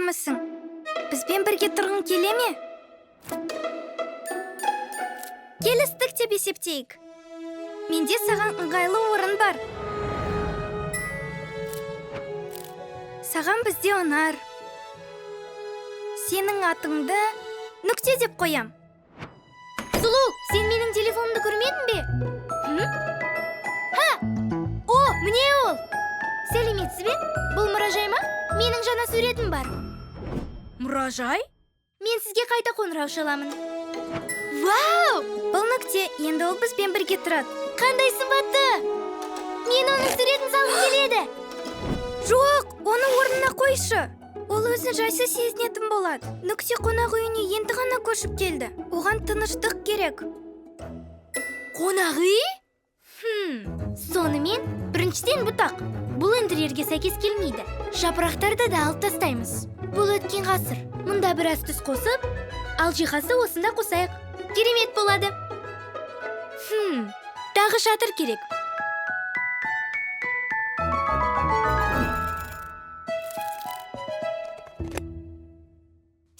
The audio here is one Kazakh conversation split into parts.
әдемісің. Бізбен бірге тұрғың келе ме? Келістік деп есептейік. Менде саған ыңғайлы орын бар. Саған бізде ұнар. Сенің атыңды Нүкте деп қоям. Сұлу, сен менің телефонымды көрмедің бе? Ха! О, міне ол! Сәлеметсіз бе? Бұл мұражай ма? Менің жаңа суретім бар. Мұражай? Мен сізге қайта қоңырау шаламын. Вау! Бұл Нүкте, енді ол бізбен бірге тұрады. Қандай сымбатты! Мен оның суретін салғым келеді. Жоқ, оны орнына қойшы. Ол өзін жайсыз сезінетін болады. Нүкте қонақ үйіне енді ғана көшіп келді. Оған тыныштық керек. Қонақ үй? Сонымен, біріншіден бұтақ. Бұл интерьерге сәйкес келмейді. Жапырақтарды да алып тастаймыз. Бұл өткен ғасыр. Мұнда біраз түс қосып, ал жиһазды осында қосайық. Керемет болады. Тағы шатыр керек.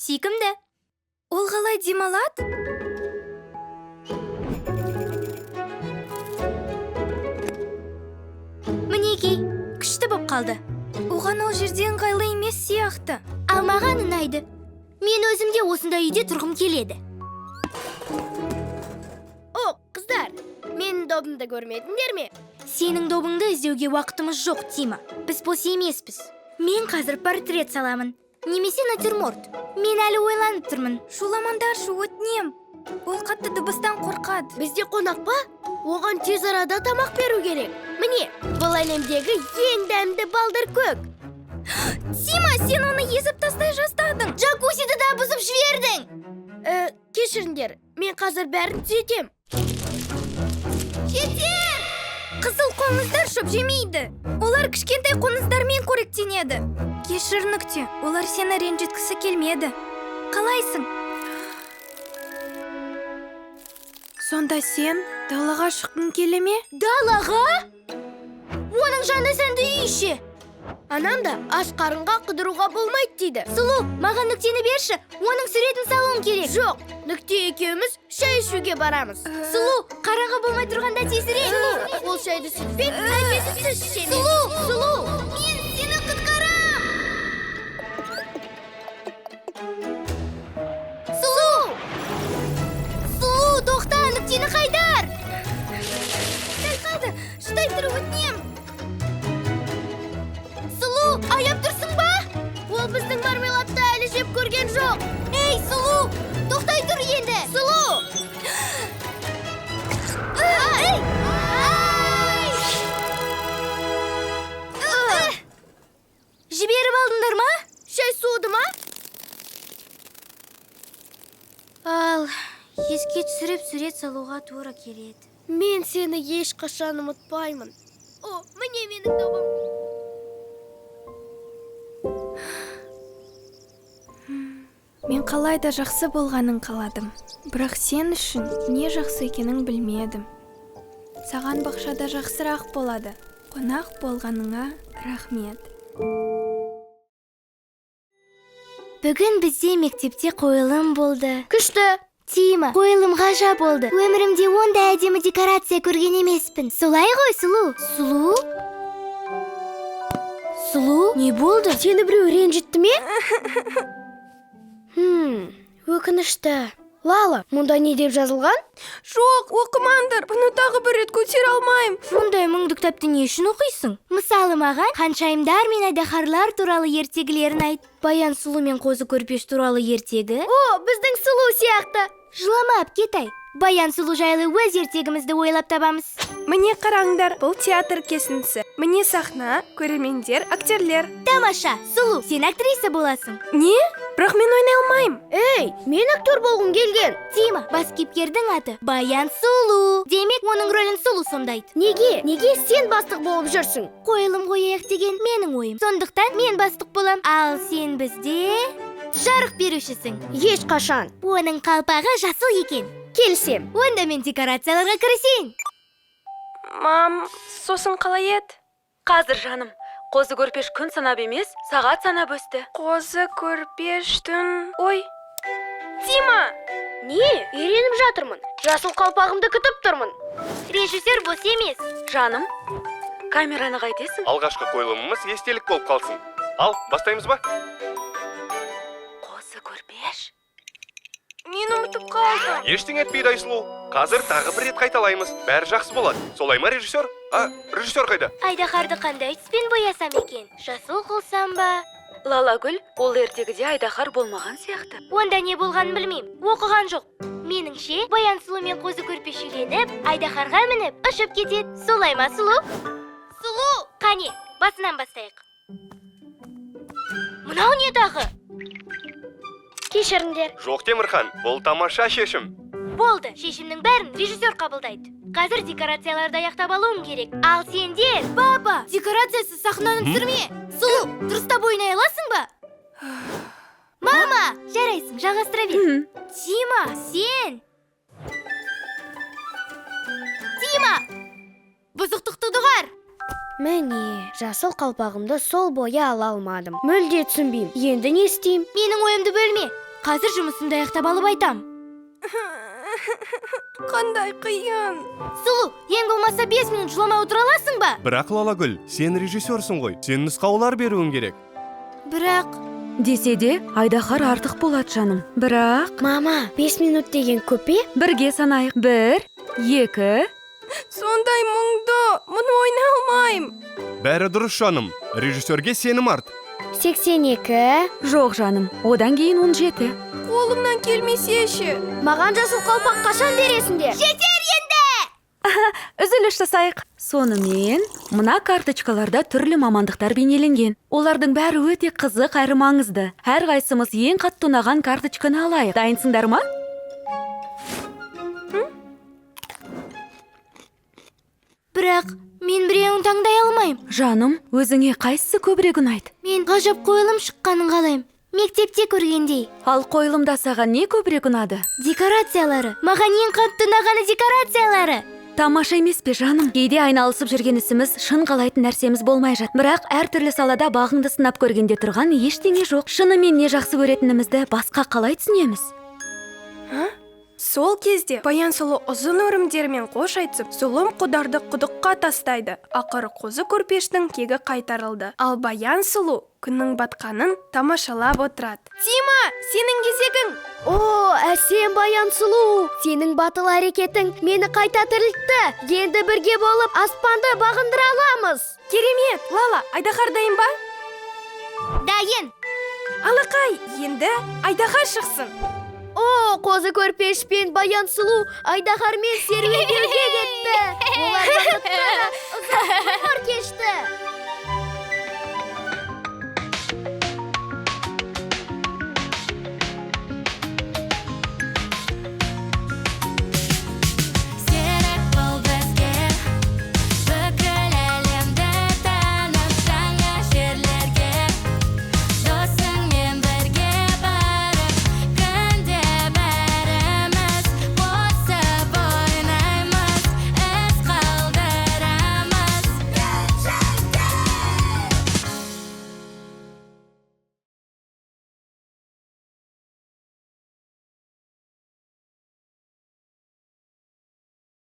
Сүйкімді. Ол қалай демалады? Мінекей, күшті боп қалды. Оған ол жерде ыңғайлы емес сияқты. Ал маған ұнайды. Мен өзім де осындай үйде тұрғым келеді. О, қыздар, менің добымды көрмедіңдер ме? Сенің добыңды іздеуге уақытымыз жоқ, Тима. Біз бос емеспіз. Мен қазір портрет саламын. Немесе натюрморт. Мен әлі ойланып тұрмын. Шуламаңдаршы, өтінем. Ол қатты дыбыстан қорқады. Бізде қонақ па? Оған тез арада тамақ беру керек. Міне, бұл әлемдегі ең дәмді балдыр көк. Тима, сен оны езіп тастай жаздадың. Джакузиді да бұзып жібердің. Кешіріңдер, мен қазір бәрін түзетем. Жетер! Қызыл қоңыздар шөп жемейді. Олар кішкентай қоңыздармен қоректенеді. Кешір, Нүкте, олар сені ренжіткісі келмеді. Қалайсың? Сонда сен далаға шыққың келе ме? Далаға? Оның жанында сәнді үй ше. Анам да аш қарынға қыдыруға болмайды дейді. Сұлу, маған Нүктені берші, оның суретін салуым керек. Жоқ, Нүкте екеуміз шай ішуге барамыз. Сұлу, қараңғы болмай тұрғанда тезірек. Сұлу, ол шайды сүтпен, әлде сүтсіз ішемін. Сұлу, Сұлу, мен сені құтқарам. Сұлу! Сұлу, тоқта, Нүктені қайтар. Сәл қалды, шыдай тұр, өтінем. Сұлу, аяп тұрсың ба? Ол біздің мармеладты әлі жеп көрген жоқ. Ей, Сұлу, тоқтай тұр енді. Сұлу! Ай! Ай! Жіберіп алдыңдар ма? Шай суыды ма? Ал, еске түсіріп сурет салуға тура келеді. Мен сені ешқашан ұмытпаймын. О, міне менің добым. Мен қалай да жақсы болғанын қаладым. Бірақ сен үшін не жақсы екенін білмедім. Саған бақшада жақсырақ болады. Қонақ болғаныңа рахмет. Бүгін бізде мектепте қойылым болды. Күшті! Тима, қойылым ғажап болды. Өмірімде ондай әдемі декорация көрген емеспін. Солай ғой, Сұлу? Сұлу? Сұлу, не болды? Сені біреу ренжітті ме? Өкінішті. Лала, мұнда не деп жазылған? Жоқ, оқымаңдар, бұны тағы бір рет көтере алмаймын. Мұндай мұңды кітапты не үшін оқисың? Мысалы маған ханшайымдар мен айдаһарлар туралы ертегілерін айт. Баян Сұлу мен Қозы Көрпеш туралы ертегі. О, біздің Сұлу сияқты. Жылама, әпкетай. Баян Сұлу жайлы өз ертегімізді ойлап табамыз. Міне қараңдар, бұл театр кесіндісі. Міне сахна, көрермендер, актерлер. Тамаша, Сұлу, сен актриса боласың. Не? Бірақ мен ойнай алмаймын. Ей, мен актер болғым келген. Тима, бас кейіпкердің аты Баян Сұлу. Демек, оның рөлін Сұлу сомдайды. Неге? Неге сен бастық болып жүрсің? Қойылым қояйық деген менің ойым. Сондықтан мен бастық болам. Ал сен бізде жарық берушісің. Ешқашан. Оның қалпағы жасыл екен. Келісем. Онда мен декорацияларға кірісейін. Мам, сосын қалай еді? Қазір жаным, Қозы Көрпеш күн санап емес, сағат санап өсті. Қозы Көрпеш түн. Ой, Тима! Не, үйреніп жатырмын. Жасыл қалпағымды күтіп тұрмын. Режиссер бос емес. Жаным, камераны қайтесің? Алғашқы қойылымымыз естелік болып қалсын. Ал, бастаймыз ба? Қозы Көрпеш. Мен ұмытып қалдым. Ештеңе етпейді, Айсұлу. Қазір тағы бір рет қайталаймыз. Бәрі жақсы болады. Солай ма, режиссер? А, режиссер қайда? Айдаһарды қандай түспен боясам екен? Жасыл қылсам ба? Лалагүл, ол ертегіде айдаһар болмаған сияқты. Онда не болғанын білмеймін. Оқыған жоқ. Меніңше, Баян Сұлу мен Қозы Көрпеш үйленіп, айдаһарға мініп, ұшып кетеді. Солай ма, Сұлу? Сұлу! Қане, басынан бастайық. Мынау не тағы? Кешіріңдер. Жоқ, Темірхан, бұл тамаша шешім. Болды, шешімнің бәрін режиссер қабылдайды. Қазір декорацияларды аяқтап алуым керек. Ал сендер... Папа, декорациясыз сахнаны түсірме. Сұлу, дұрыстап ойнай аласың ба? Мама, жарайсың, жалғастыра бер. Тима, сен! Тима! Бұзықтықты доғар! Міне, жасыл қалпағымды сол бойы ала алмадым. Мүлде түсінбеймін. Енді не істеймін? Менің ойымды бөлме. Қазір жұмысымды аяқтап алып айтам. Қандай қиын. Сұлу, ең болмаса 5 минут жыламай отыра аласың ба? Бірақ, Лалагүл, сен режиссерсің ғой. Сен нұсқаулар беруің керек. Бірақ... Десе де, айдаһар артық болады, жаным. Бірақ Мама, 5 минут деген көп пе? Бірге санайық. 1, 2. Сондай мұңды, мұны ойнай алмаймын. Бәрі дұрыс, жаным. Режиссерге сенім арт. 82. Жоқ, жаным, одан кейін 17. Қолымнан келмесе ше. Маған жасыл қалпақ қашан бересіңдер? Жетер енді! Үзіліс жасайық. Сонымен, мына карточкаларда түрлі мамандықтар бейнеленген. Олардың бәрі өте қызық әрі маңызды. Әрқайсымыз ең қатты ұнаған карточканы алайық. Дайынсыңдар ма? Бірақ мен біреуін таңдай алмаймын. Жаным, өзіңе қайсысы көбірек ұнайды? Мен ғажап қойылым шыққанын қалаймын. Мектепте көргендей. Ал қойылымда саған не көбірек ұнады? Декорациялары. Маған ең қатты ұнағаны декорациялары. Тамаша емес пе, жаным? Кейде айналысып жүрген ісіміз шын қалайтын нәрсеміз болмай жатады. Бірақ әртүрлі салада бағыңды сынап көргенде тұрған ештеңе жоқ. Шынымен не жақсы көретінімізді басқа қалай түсінеміз? Сол кезде Баян Сұлу ұзын өрімдермен қош айтысып, зұлым қодарды құдыққа тастайды. Ақыры Қозы Көрпештің кегі қайтарылды. Ал Баян Сұлу күннің батқанын тамашалап отырады. Тима, сенің кезегің! О, әсем Баян Сұлу! Сенің батыл әрекетің мені қайта тірілтті. Енді бірге болып аспанды бағындыра аламыз. Керемет! Лала, айдаһар дайын ба? Дайын! Алақай, енді айдаһар шықсын. О, Қозы Көрпеш пен Баян Сұлу айдаһармен серуендеуге кетті. Олар бақытты, ұзақ ғұмыр кешті.